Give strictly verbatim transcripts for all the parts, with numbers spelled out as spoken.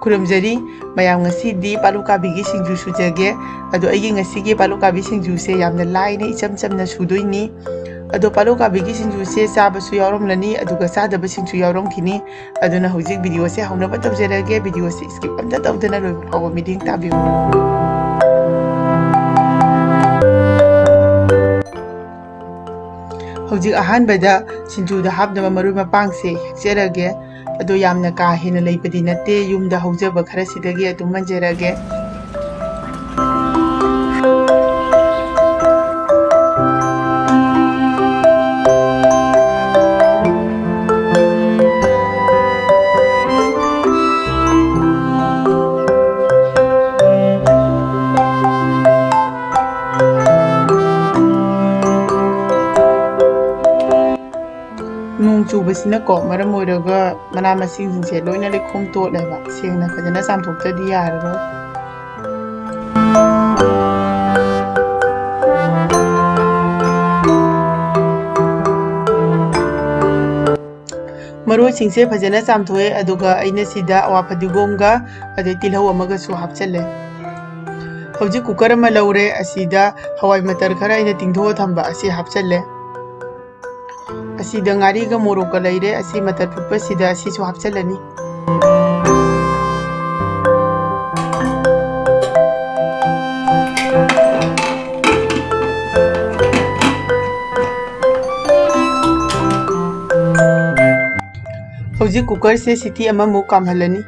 ꯈꯨꯔꯨꯝꯖꯔꯤ꯫ ꯃꯌꯥꯝ, ꯉꯁꯤꯗꯤ ꯄꯥꯂꯨꯀꯥꯕꯤꯒꯤ ꯁꯤꯡꯖꯨ ꯁꯨꯖꯒꯦ꯫ ꯑꯗꯣ ꯑꯩꯒꯤ ꯉꯁꯤꯒꯤ ꯄꯥꯂꯨꯀꯥꯕꯤ ꯁꯤꯡꯖꯨꯁꯦ ꯌꯥꯝꯅ ꯂꯥꯏꯅ ꯏꯆꯝ ꯆꯝꯅ ꯁꯨꯗꯣꯏꯅꯤ꯫ ꯑꯗꯣ ꯄꯥꯂꯨꯀꯥꯕꯤꯒꯤ ꯁꯤꯡꯖꯨꯁꯦ ꯆꯥꯕꯁꯨ ꯌꯥꯎꯔꯝꯂꯅꯤ, ꯑꯗꯨꯒ ꯆꯥꯗꯕꯁꯤꯡꯁꯨ ꯌꯥꯎꯔꯝꯈꯤꯅꯤ꯫ ꯑꯗꯨꯅ ꯍꯧꯖꯤꯛ ꯚꯤꯗꯤꯑꯣꯁꯦ ꯍꯧꯅꯕ ꯇꯧꯖꯔꯒꯦ꯫ ꯚꯤꯗꯤꯑꯣꯁꯦ skip ꯑꯝꯇ ꯇꯧꯗꯅ ꯂꯣꯏꯕ ꯐꯥꯎꯕ ꯃꯤꯠꯌꯦꯡ ꯇꯥꯕꯤꯌꯨ꯫ ꯍꯧꯖꯤꯛ ꯑꯍꯥꯟꯕꯗ ꯁꯤꯡꯖꯨꯗ ꯍꯥꯞꯅꯕ ꯃꯔꯣꯏ ꯃꯄꯥꯡꯁꯦ ꯍꯦꯛꯆꯔꯒꯦ꯫ ꯑꯗꯣ ꯌꯥꯝꯅ ꯀꯥ ꯍꯦꯟꯅ ꯂꯩꯕꯗꯤ ꯅꯠꯇꯦ, ꯌꯨꯝꯗ ꯍꯧꯖꯕ ꯈꯔꯁꯤꯗꯒꯤ ꯑꯗꯨꯝ ꯃꯟꯖꯔꯒꯦ꯫ ꯅꯣꯡ ꯆꯨꯕꯁꯤꯅꯀꯣ ꯃꯔꯝ ꯑꯣꯏꯔꯒ ꯃꯅꯥ ꯃꯁꯤꯡꯁꯤꯡꯁꯦ ꯂꯣꯏꯅ ꯂꯩꯈꯣꯝ ꯇꯣꯠꯂꯦꯕ꯫ ꯁꯦꯡꯅ ꯐꯖꯅ ꯆꯥꯝꯊꯣꯛꯇ꯭ꯔꯗꯤ ꯌꯥꯔꯔꯣꯏ꯫ ꯃꯔꯣꯏꯁꯤꯡꯁꯦ ꯐꯖꯅ ꯆꯥꯝꯊꯣꯛꯑꯦ, ꯑꯗꯨꯒ ꯑꯩꯅ ꯁꯤꯗ ꯑꯋꯥ ꯐꯗꯤꯒꯣꯝꯒ ꯑꯗꯩ ꯇꯤꯜꯍꯧ ꯑꯃꯒꯁꯨ ꯍꯥꯞꯆꯜꯂꯦ꯫ ꯍꯧꯖꯤꯛ ꯀꯨꯀꯔ ꯑꯃ ꯂꯧꯔꯦ, ꯑꯁꯤꯗ ꯍꯋꯥꯏ ꯃꯇꯔ ꯈꯔ ꯑꯩꯅ ꯇꯤꯡꯊꯣꯛꯑ ꯊꯝꯕ ꯑꯁꯤ ꯍꯥꯞꯆꯜꯂꯦ꯫ ꯑꯁꯤꯗ ꯉꯥꯔꯤꯒ ꯃꯣꯔꯣꯛꯀ ꯂꯩꯔꯦ, ꯑꯁꯤ ꯃꯇꯔ ꯐꯨꯠꯄꯁꯤꯗ ꯑꯁꯤꯁꯨ ꯍꯥꯞꯆꯜꯂꯅꯤ꯫ ꯍꯧꯖꯤꯛ ꯀꯨꯀꯔꯁꯦ ꯁꯤꯇꯤ ꯑꯃꯃꯨꯛ ꯀꯥꯝꯍꯜꯂꯅꯤ꯫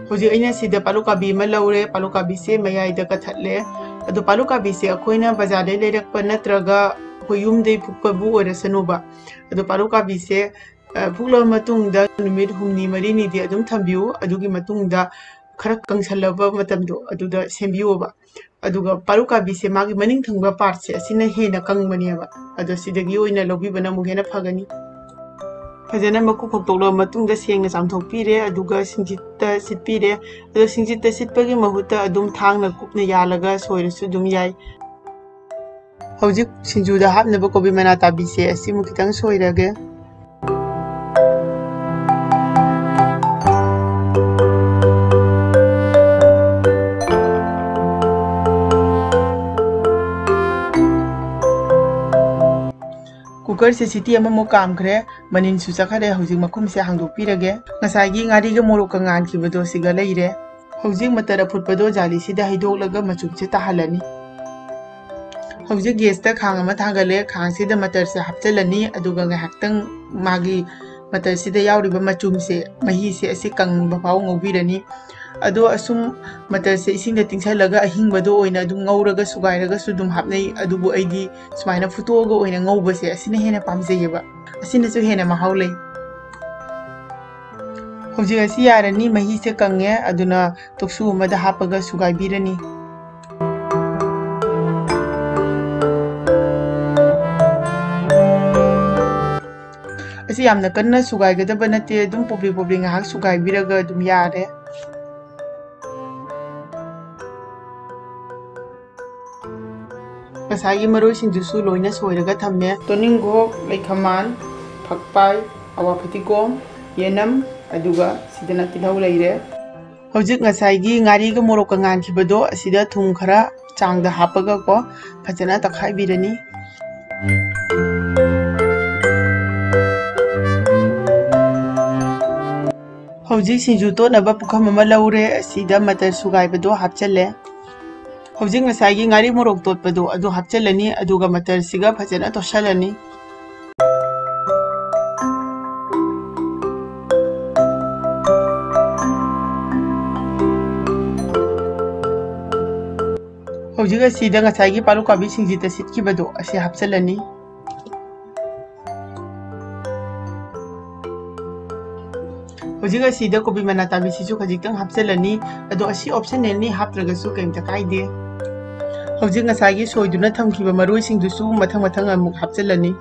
ꯍꯧꯖꯤꯛ ꯑꯩꯅ ꯁꯤꯗ ꯄꯥꯂꯨꯀꯥꯕꯤ ꯑꯃ ꯂꯧꯔꯦ, ꯄꯥꯂꯨꯀꯥꯕꯤꯁꯦ ꯃꯌꯥꯏꯗ ꯀꯠꯊꯠꯂꯦ꯫ ꯑꯗꯣ ꯄꯥꯂꯨꯀꯥꯕꯤꯁꯦ ꯑꯩꯈꯣꯏꯅ ꯕꯖꯥꯔꯗꯩ ꯂꯩꯔꯛꯄ ꯅꯠꯇ꯭ꯔꯒ ꯑꯩꯈꯣꯏ ꯌꯨꯝꯗꯩ ꯐꯨꯛꯄꯕꯨ ꯑꯣꯏꯔꯁꯅꯨꯕ, ꯑꯗꯣ ꯄꯥꯂꯨꯀꯥꯕꯤꯁꯦ ꯑ, ꯐꯨꯛꯂꯕ ꯃꯇꯨꯡꯗ ꯅꯨꯃꯤꯠ ꯍꯨꯝꯅꯤ ꯃꯔꯤꯅꯤꯗꯤ ꯑꯗꯨꯝ ꯊꯝꯕꯤꯌꯨ꯫ ꯑꯗꯨꯒꯤ ꯃꯇꯨꯡꯗ ꯈꯔ ꯀꯪꯁꯜꯂꯕ ꯃꯇꯝꯗꯣ ꯑꯗꯨꯗ ꯁꯦꯝꯕꯤꯌꯣꯕ꯫ ꯑꯗꯨꯒ ꯄꯥꯂꯨꯀꯥꯕꯤꯁꯦ ꯃꯥꯒꯤ ꯃꯅꯤꯡ ꯊꯪꯕ ꯄꯥꯔꯠꯁꯦ ꯑꯁꯤꯅ ꯍꯦꯟꯅ ꯀꯪꯕꯅꯦꯕ꯫ ꯑꯗꯣ ꯁꯤꯗꯒꯤ ꯑꯣꯏꯅ ꯂꯧꯕꯤꯕꯅ ꯑꯃꯨꯛ ꯍꯦꯟꯅ ꯐꯒꯅꯤ꯫ ꯐꯖꯅ ꯃꯀꯨ ꯈꯣꯛꯇꯣꯛꯂꯕ ꯃꯇꯨꯡꯗ ꯁꯦꯡꯅ ꯆꯥꯝꯊꯣꯛꯄꯤꯔꯦ, ꯑꯗꯨꯒ ꯁꯤꯡꯖꯤꯠꯇ ꯁꯤꯠꯄꯤꯔꯦ꯫ ꯑꯗꯣ ꯁꯤꯡꯖꯤꯠꯇ ꯁꯤꯠꯄꯒꯤ ꯃꯍꯨꯠꯇ ꯑꯗꯨꯝ ꯊꯥꯡꯅ ꯀꯨꯞꯅ ꯌꯥꯜꯂꯒ ꯁꯣꯏꯔꯁꯨ ꯑꯗꯨꯝ ꯌꯥꯏ꯫ ꯍꯧꯖꯤꯛ ꯁꯤꯡꯖꯨꯗ ꯍꯥꯞꯅꯕ ꯀꯣꯕꯤ ꯃꯅꯥ ꯇꯥꯕꯤꯁꯦ ꯑꯁꯤꯃꯨꯛ ꯈꯤꯇꯪ ꯁꯣꯏꯔꯒꯦ꯫ ꯃꯇꯔꯁꯦ ꯁꯤꯇꯤ ꯑꯃꯃꯨꯛ ꯀꯥꯝꯈ꯭ꯔꯦ, ꯃꯅꯤꯟꯁꯨ ꯆꯠꯈ꯭ꯔꯦ꯫ ꯍꯧꯖꯤꯛ ꯃꯈꯨꯝꯁꯦ ꯍꯥꯡꯗꯣꯛꯄꯤꯔꯒꯦ꯫ ꯉꯁꯥꯏꯒꯤ ꯉꯥꯔꯤꯒ ꯃꯣꯔꯣꯛꯀ ꯉꯥꯟꯈꯤꯕꯗꯣ ꯁꯤꯒ ꯂꯩꯔꯦ꯫ ꯍꯧꯖꯤꯛ ꯃꯇꯔ ꯑꯐꯨꯠꯄꯗꯣ ꯖꯥꯂꯤꯁꯤꯗ ꯍꯩꯗꯣꯛꯂꯒ ꯃꯆꯨꯝꯁꯦ ꯇꯥꯍꯜꯂꯅꯤ꯫ ꯍꯧꯖꯤꯛ ꯒꯦꯁꯇ ꯈꯥꯡ ꯑꯃ ꯊꯥꯡꯒꯠꯂꯦ꯫ ꯈꯥꯡꯁꯤꯗ ꯃꯇꯔꯁꯦ ꯍꯥꯞꯆꯤꯜꯂꯅꯤ, ꯑꯗꯨꯒ ꯉꯥꯏꯍꯥꯛꯇꯪ ꯃꯥꯒꯤ ꯃꯇꯔꯁꯤꯗ ꯌꯥꯎꯔꯤꯕ ꯃꯆꯨꯝꯁꯦ, ꯃꯍꯤꯁꯦ ꯑꯁꯤ ꯀꯪꯕ ꯐꯥꯎ ꯉꯧꯕꯤꯔꯅꯤ꯫ ꯑꯗꯣ ꯑꯁꯨꯝ ꯃꯇꯔꯁꯦ ꯏꯁꯤꯡꯗ ꯇꯤꯡꯁꯜꯂꯒ ꯑꯍꯤꯡꯕꯗꯣ ꯑꯣꯏꯅ ꯑꯗꯨꯝ ꯉꯧꯔꯒꯁꯨ ꯁꯨꯒꯥꯏꯔꯒꯁꯨ ꯑꯗꯨꯝ ꯍꯥꯞꯅꯩ, ꯑꯗꯨꯕꯨ ꯑꯩꯗꯤ ꯁꯨꯃꯥꯏꯅ ꯐꯨꯠꯇꯣꯛꯑꯒ ꯑꯣꯏꯅ ꯉꯧꯕꯁꯦ ꯑꯁꯤꯅ ꯍꯦꯟꯅ ꯄꯥꯝꯖꯩꯌꯦꯕ, ꯑꯁꯤꯅꯁꯨ ꯍꯦꯟꯅ ꯃꯍꯥꯎ ꯂꯩ꯫ ꯍꯧꯖꯤꯛ ꯑꯁꯤ ꯌꯥꯔꯅꯤ, ꯃꯍꯤꯁꯦ ꯀꯪꯉꯦ, ꯑꯗꯨꯅ ꯇꯣꯛꯁꯨ ꯑꯃꯗ ꯍꯥꯞꯄꯒ ꯁꯨꯒꯥꯏꯕꯤꯔꯅꯤ꯫ ꯑꯁꯤ ꯌꯥꯝꯅ ꯀꯟꯅ ꯁꯨꯒꯥꯏꯒꯗꯕ ꯅꯠꯇꯦ, ꯑꯗꯨꯝ ꯄꯣꯞꯂꯤ ꯄꯣꯞꯂꯤ ꯉꯥꯏꯍꯥꯛ ꯁꯨꯒꯥꯏꯕꯤꯔꯒ ꯑꯗꯨꯝ ꯌꯥꯔꯦ꯫ ꯉꯁꯥꯏꯒꯤ ꯃꯔꯣꯏꯁꯤꯡꯗꯨꯁꯨ ꯂꯣꯏꯅ ꯁꯣꯏꯔꯒ ꯊꯝꯃꯦ꯫ ꯇꯣꯅꯤꯡꯈꯣꯛ, ꯂꯩꯈꯃꯥꯟ, ꯐꯛꯄꯥꯏ, ꯑꯋꯥ ꯐꯗꯤꯒꯣꯝ, ꯌꯦꯅꯝ, ꯑꯗꯨꯒ ꯁꯤꯗꯅ ꯇꯤꯜꯍꯧ ꯂꯩꯔꯦ꯫ ꯍꯧꯖꯤꯛ ꯉꯁꯥꯏꯒꯤ ꯉꯥꯔꯤꯒ ꯃꯣꯔꯣꯛꯀ ꯉꯥꯟꯈꯤꯕꯗꯣ ꯑꯁꯤꯗ ꯊꯨꯝ ꯈꯔ ꯆꯥꯡꯗ ꯍꯥꯞꯄꯒꯀꯣ ꯐꯖꯅ ꯇꯛꯈꯥꯏꯕꯤꯔꯅꯤ꯫ ꯍꯧꯖꯤꯛ ꯁꯤꯡꯖꯨ ꯇꯣꯠꯅꯕ ꯄꯨꯈꯝ ꯑꯃ ꯂꯧꯔꯦ, ꯑꯁꯤꯗ ꯃꯇꯔ ꯁꯨꯒꯥꯏꯕꯗꯣ ꯍꯥꯞꯆꯜꯂꯦ꯫ ꯍꯧꯖꯤꯛ ꯉꯁꯥꯏꯒꯤ ꯉꯥꯔꯤ ꯃꯣꯔꯣꯛ ꯇꯣꯠꯄꯗꯣ ꯑꯗꯨ ꯍꯥꯞꯆꯜꯂꯅꯤ, ꯑꯗꯨꯒ ꯃꯇꯔꯁꯤꯒ ꯐꯖꯅ ꯇꯣꯠꯁꯜꯂꯅꯤ꯫ ꯍꯧꯖꯤꯛ ꯑꯁꯤꯗ ꯉꯁꯥꯏꯒꯤ ꯄꯥꯂꯨꯀꯥꯕꯤ ꯁꯤꯡꯖꯤꯠꯇ ꯁꯤꯠꯈꯤꯕꯗꯣ ꯑꯁꯤ ꯍꯥꯞꯆꯜꯂꯅꯤ꯫ ꯍꯧꯖꯤꯛ ꯑꯁꯤꯗ ꯀꯣꯕꯤ ꯃꯅꯥ ꯇꯥꯕꯤꯁꯤꯁꯨ ꯈꯖꯤꯛꯇꯪ ꯍꯥꯞꯆꯜꯂꯅꯤ꯫ ꯑꯗꯣ ꯑꯁꯤ optionalꯅꯤ, ꯍꯥꯞꯇ꯭ꯔꯒꯁꯨ ꯀꯩꯝꯇ ꯀꯥꯏꯗꯦ꯫ ꯍꯧꯖꯤꯛ ꯉꯁꯥꯏꯒꯤ ꯁꯣꯏꯗꯨꯅ ꯊꯝꯈꯤꯕ ꯃꯔꯣꯏꯁꯤꯡꯗꯨꯁꯨ ꯃꯊꯪ ꯃꯊꯪ ꯑꯃꯨꯛ ꯍꯥꯞꯆꯜꯂꯅꯤ꯫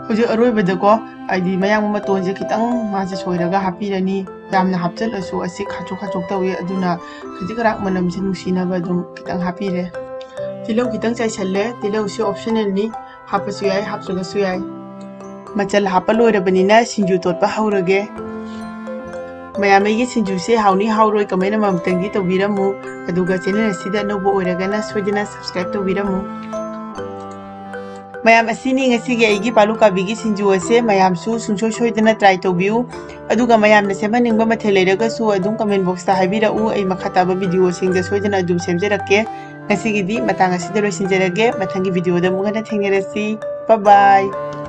ꯍꯧꯖꯤꯛ ꯑꯔꯣꯏꯕꯗꯀꯣ, ꯍꯥꯏꯗꯤ ꯃꯌꯥꯡ ꯃꯇꯣꯟꯁꯦ ꯈꯤꯇꯪ ꯃꯥꯁꯦ ꯁꯣꯏꯔꯒ ꯍꯥꯞꯄꯤꯔꯅꯤ꯫ ꯌꯥꯝꯅ ꯍꯥꯞꯆꯜꯂꯁꯨ ꯑꯁꯤ ꯈꯥꯆꯣꯛ ꯈꯥꯆꯣꯛ ꯇꯧꯋꯦ, ꯑꯗꯨꯅ ꯈꯖꯤꯛ ꯈꯔꯥꯛ ꯃꯅꯝꯁꯦ ꯅꯨꯡꯁꯤꯅꯕ ꯑꯗꯨꯝ ꯈꯤꯇꯪ ꯍꯥꯞꯄꯤꯔꯦ꯫ ꯇꯤꯜꯍꯧ ꯈꯤꯇꯪ ꯆꯥꯏꯁꯜꯂꯦ, ꯇꯤꯜꯍꯧꯁꯦ optionalꯅꯤ, ꯍꯥꯞꯄꯁꯨ ꯌꯥꯏ, ꯍꯥꯞꯇ꯭ꯔꯒꯁꯨ ꯌꯥꯏ꯫ ꯃꯆꯜ ꯍꯥꯞꯄ ꯂꯣꯏꯔꯕꯅꯤꯅ ꯁꯤꯡꯖꯨ ꯇꯣꯠꯄ ꯍꯧꯔꯒꯦ꯫ ꯃꯌꯥꯝ, ꯑꯩꯒꯤ ꯁꯤꯡꯖꯨꯁꯦ ꯍꯥꯎꯅꯤ ꯍꯥꯎꯔꯣꯏ comment ꯑꯃꯃꯝꯇꯪꯗꯤ ꯇꯧꯕꯤꯔꯝꯃꯨ꯫ ꯑꯗꯨꯒ channel ꯑꯁꯤꯗ ꯑꯅꯧꯕ ꯑꯣꯏꯔꯒꯅ ꯁꯣꯏꯗꯅ subscribe ꯇꯧꯕꯤꯔꯝꯃꯨ꯫ ꯃꯌꯥꯝ, ꯑꯁꯤꯅꯤ ꯉꯁꯤꯒꯤ ꯑꯩꯒꯤ ꯄꯥꯂꯨ ꯀꯥꯕꯤꯒꯤ ꯁꯤꯡꯖꯨ ꯑꯁꯦ꯫ ꯃꯌꯥꯝꯁꯨ ꯁꯨꯡꯁꯣꯏ ꯁꯣꯏꯗꯅ try ꯇꯧꯕꯤꯌꯨ꯫ ꯑꯗꯨꯒ ꯃꯌꯥꯝꯅ ꯁꯦꯝꯍꯟꯅꯤꯡꯕ ꯃꯊꯦꯜ ꯂꯩꯔꯒꯁꯨ ꯑꯗꯨꯝ comment box ꯇ ꯍꯥꯏꯕꯤꯔꯛꯎ꯫ ꯑꯩ ꯃꯈꯥ ꯇꯥꯕ video ꯁꯤꯡꯗ ꯁꯣꯏꯗꯅ ꯑꯗꯨꯝ ꯁꯦꯝꯖꯔꯛꯀꯦ꯫ ꯉꯁꯤꯒꯤꯗꯤ ꯃꯇꯥꯡ ꯑꯁꯤꯗ ꯂꯣꯏꯁꯤꯟꯖꯔꯒꯦ꯫ ꯃꯊꯪꯒꯤ video ꯗ ꯑꯃꯨꯛ ꯍꯟꯅ ꯊꯦꯡꯅꯔꯁꯤ꯫ Bye bye꯫